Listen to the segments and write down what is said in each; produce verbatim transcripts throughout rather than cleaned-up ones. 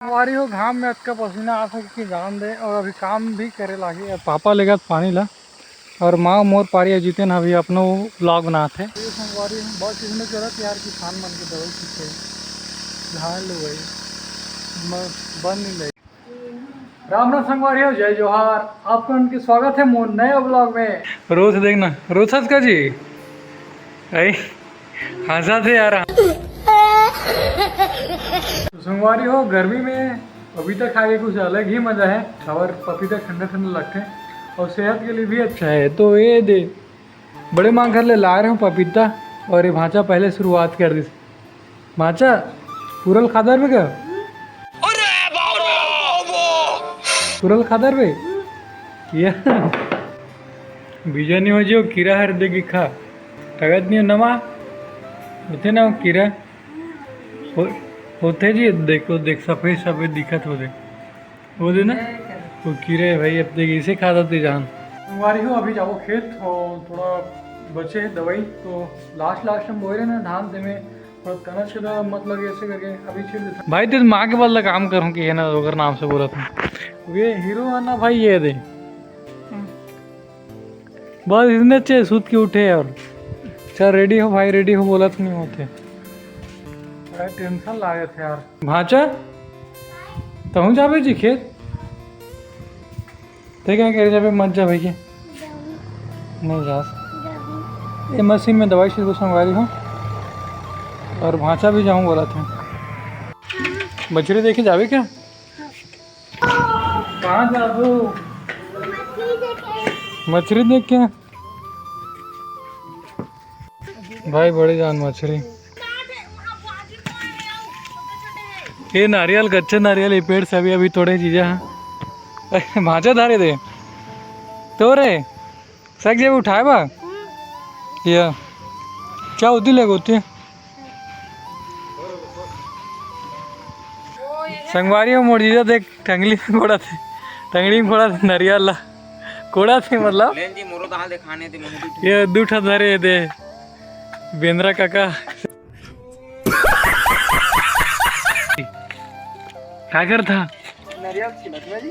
संगवारी हो, घाम में अतका पसीना आ सके कि जान दे, और अभी काम भी करे लागे। पापा लेगत पानी ला, और माँ मोर पारी अउ जितेन अभी अपनो vlog बनात हे। ये संगवारी हो, बस इसमें चलत यार किसान मन के दवाई छिंचे, धान लुवाई, म-, बन नहीं लगे। राम राम संगवारी हो, जय जोहार। आप मन के स्वागत हे मोर नया vlog में। रोज देखना, रोज सच का जी। आई, हंसा थे यार। तो संगवारी हो, गर्मी में पपीता खाए के कुछ अलग ही मजा है। और पपीता ठंडा ठंडा लगथे और सेहत के लिए भी अच्छा है। तो ये दे, बड़े माँ घर ले लाए रहे हूँ पपीता, और ये भांचा पहले शुरुआत कर दिस। भांचा, पूरल खादर बे का? पूरल खादर बे? ये बीजा नहीं हो जियो, कीरा हर देगी खा। तगत नहीं हो नमा? होथे ना वो कीरा? हो-, होथे जी, देखो, देख, सफेद सफेद दिखत हो दे। वो दे ना, वो कीरा है भाई, अब देख, इसे खाता थे जान। संगवारी हो, अभी जाबो खेत, और थोड़ा बचे है दवाई, तो लास्ट लास्ट में बोए रहे ना धान, ते में थोड़ा तना छेदा मत लगे, ऐसे करके अभी छीट देता। भाई, ते माँ के बदला काम करूँ कि है ना, ओकर नाम से बोला था। ये हीरो है ना भाई, ये दे। बस इतने अच्छे सूत के उठे और चल, रेडी हो भाई, रेडी हो, बोलत नहीं होथे। अरे, टेंशन लागत हे यार। भांचा, तहूँ जाबे जी खेत? ते क्या करे जाबे? मत जा भैया, नहीं जा। ये मशीन में दवाई से संगवारी हो, और भांचा भी जाऊँ बोला था। बछड़ी देखे जाबे क्या? कहाँ जाबो? मछली देख के। भाई, बड़े जान मछली। ये नारियल, कच्चे नारियल, ये पेड़ से अभी अभी तोड़े जीजा। भांचा धारे दे तो रे, सक जेब उठाए बा। ये क्या होती ले होती? संगवारी हो, मोर जीजा देख, टंगली में कोड़ा थे, टंगड़ी में कोड़ा थे, नरियल ला कोड़ा थे, मतलब। लेन जी, मोरो दाल दे खाने दे, मोरो दे। ये दू ठा धरे दे, बेंद्रा काका। का करत हा? नरियल छिलत में जी।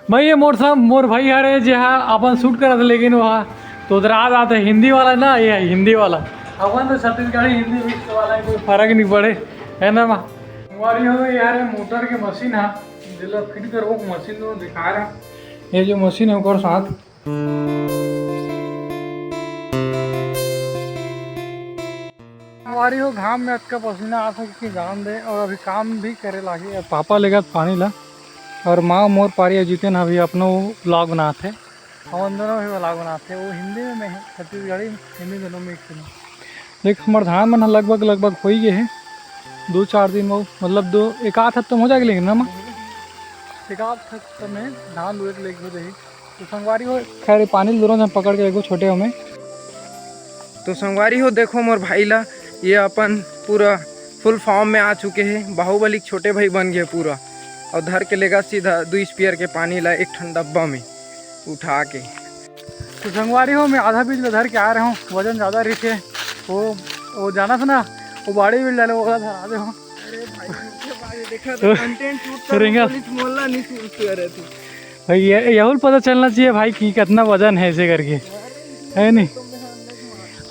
भाई, ये मोर सब, मोर भाई हरे, जे हा अपन शूट करत हे, लेकिन वह तो उधर आ जाते हिंदी वाला ना, ये है हिंदी वाला। अपन तो छत्तीसगढ़ी हिंदी मिक्स वाला है, कोई फर्क नहीं पड़े, है ना माँ? हमारी हो यार, ये मोटर के मशीन है, जेला फिट करबो, मशीन तो दिखा रहा। ये जो मशीन है, ओकर साथ हमारी हो घाम में अतका पसीना आ सके कि जान दे, और अभी काम भी करे लागे। पापा लेगत पानी ला, और माँ मोर पारी अउ जितेन अभी अपनो vlog बनात हे, हमन दोनों भी vlog बनात हे। वो हिंदी में, मैं छत्तीसगढ़ी हिंदी दोनों मिक्स में। देख, हमर धान मन ह लगभग, लगभग हो ही गए हे, दो चार दिन में, मतलब दो, एक आध हफ्ता में हो जाएगा, लेकिन ना माँ, एक आध हफ्ता में धान लुए के लेके हो जाही। तो संगवारी हो, खैर, ये पानी ल दोनों झन पकड़ के देखो, छोटे हो में। तो संगवारी हो, देखो मोर भाई ला, ये अपन पूरा फुल फॉर्म में आ चुके हे, बाहुबली के छोटे भाई बन गए पूरा। और धर के लेगा सीधा दू स्पीयर के पानी ला एक ठन डब्बा में उठा के। तो संगवारी हो, मैं आधा बीज में धर के आ रहा हूँ, वजन ज़्यादा रहिथे, वो, वो जाना था ना, वो बाड़ी बिल डाले, वो वाला धरा दे हो। अरे भाई, मुझे भाई देखा तो तो कंटेंट शूट कर रेंगा। पुलिस मोहल्ला नहीं शूट कर रहे थे। भाई, ये, यहू ल पता चलना चाहिए भाई कि कितना वजन है ऐसे करके, है नहीं?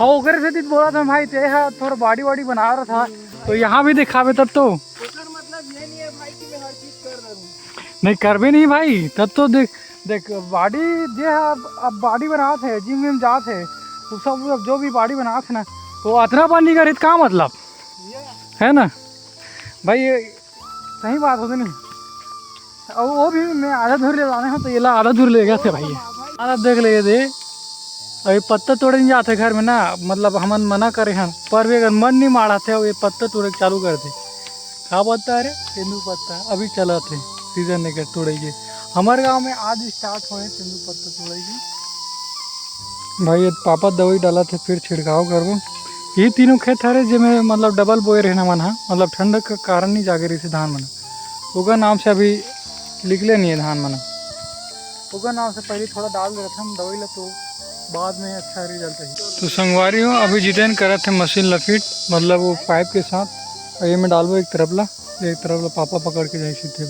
हाँ, ओकरे से तो बोला था भाई, ते हा थोड़ा बॉडी वॉडी बना रहा था, तो यहाँ भी दिखावे तब तो। ओकर मतलब ये नहीं है भाई कि मैं हर चीज कर रहा हूँ। नहीं करबे नहीं भाई, तब तो देख, देख बॉडी जे हा, अब, अब बॉडी बनात हे, जिम विम जात हे, वो सब, वो जो भी बॉडी बनात हे ना, तो अतना बन नहीं करित का मतलब, ये है ना भाई? ये सही बात होती नहीं। और वो भी मैं आधा दूर ले जाने हो तो ये ला आधा दूर ले गया थे भाई। आधा देख ले ये दे, अभी पत्ता तोड़े नहीं जाते घर में ना, मतलब हमन मना करे हैं, पर भी अगर मन नहीं माड़ा थे, ये पत्ता तोड़े चालू कर दे। का पत्ता है रे? तेंदू पत्ता। अभी चला थे सीजन लेकर तोड़े के। हमारे गांव में आज स्टार्ट हुए तेंदू पत्ता तोड़े के। भाई, ये पापा दवाई डाला थे, फिर छिड़काव करबो। ये तीनों खेत हरे जेमे मतलब डबल बोए रहना मन हा, मतलब ठंड के कारण नहीं जागे रही धान मन। ओकर नाम से अभी निकले नहीं है धान मन। ओकर नाम से पहले थोड़ा डाल दे रहा था हम दवाई ला, तो बाद में अच्छा रिजल्ट है। तो संगवारी हो, अभी जितेन करत है मशीन ला फिट, मतलब वो पाइप के साथ, और ये में डालबो एक तरफ ला, एक तरफ ला पापा पकड़ के जाए सीधे।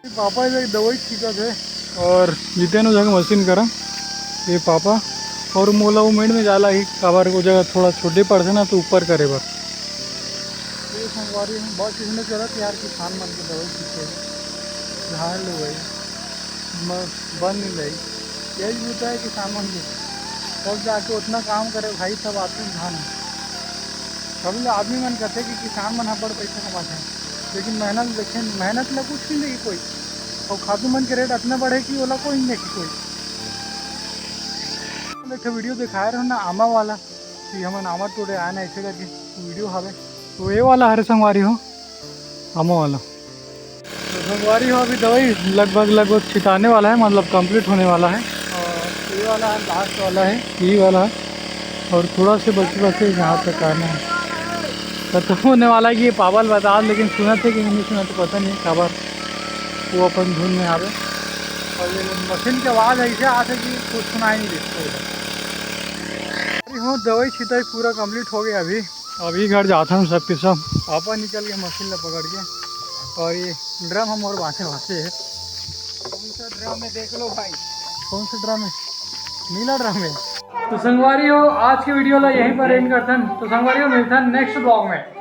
पापा इधर दवाई छिटत हे। और जितेन ओ जगह मशीन करा, ये पापा। और मोला वो मेड़ में जाला ही, काबर वो जगह थोड़ा छोटे पड़थे ना, तो ऊपर करे बर। ये संगवारी हम बस इसने चलत यार, किसान मन के दवाई छिटे, धान लुवाई, म-, बन नहीं रही। यही होता है किसान मन के, तब जाके उतना काम करे भाई, तब आते हैं धान। कभी आदमी मन कहते कि किसान मन ह बड़ पैसा कमाथे, लेकिन मेहनत देखे, मेहनत ला कुछ नहीं देखी कोई, और खातू मन के रेट इतना बढ़े कि ओला कोई नहीं देखी कोई। एक ठो वीडियो दिखाए रहो ना आमा वाला, कि हमन आमा तोड़े आए ना, ऐसे करके वीडियो हवे। तो ये वाला हरे संगवारी हो, आमा वाला। तो संगवारी हो, अभी दवाई लगभग, लगभग छिटाने वाला है, मतलब कंप्लीट होने वाला है। और ये वाला है, लास्ट वाला है, ये वाला है। और थोड़ा से बचे, बचे यहाँ तक आना है, खत्म होने वाला है। ये पावल बता, लेकिन सुनत हे कि नहीं सुनत हे, पता नहीं काबर वो अपन धुन में आवे। और ये मशीन के आवाज़ ऐसे आथे कि कुछ सुनाई नहीं देता। अरे हो, दवाई छिटाई पूरा कंप्लीट हो गया। अभी, अभी घर जाथन सबके सब। पापा निकल गए मशीन ला पकड़ के, और ये ड्रम हम और बांचे बांचे है। कौन सा ड्रम है देख लो भाई। कौन सा ड्रम है? नीला ड्रम है। तो संगवारी हो, आज के वीडियो ला यहीं पर एंड करथन। तो संगवारी हो, मिलथन नेक्स्ट ब्लॉग में।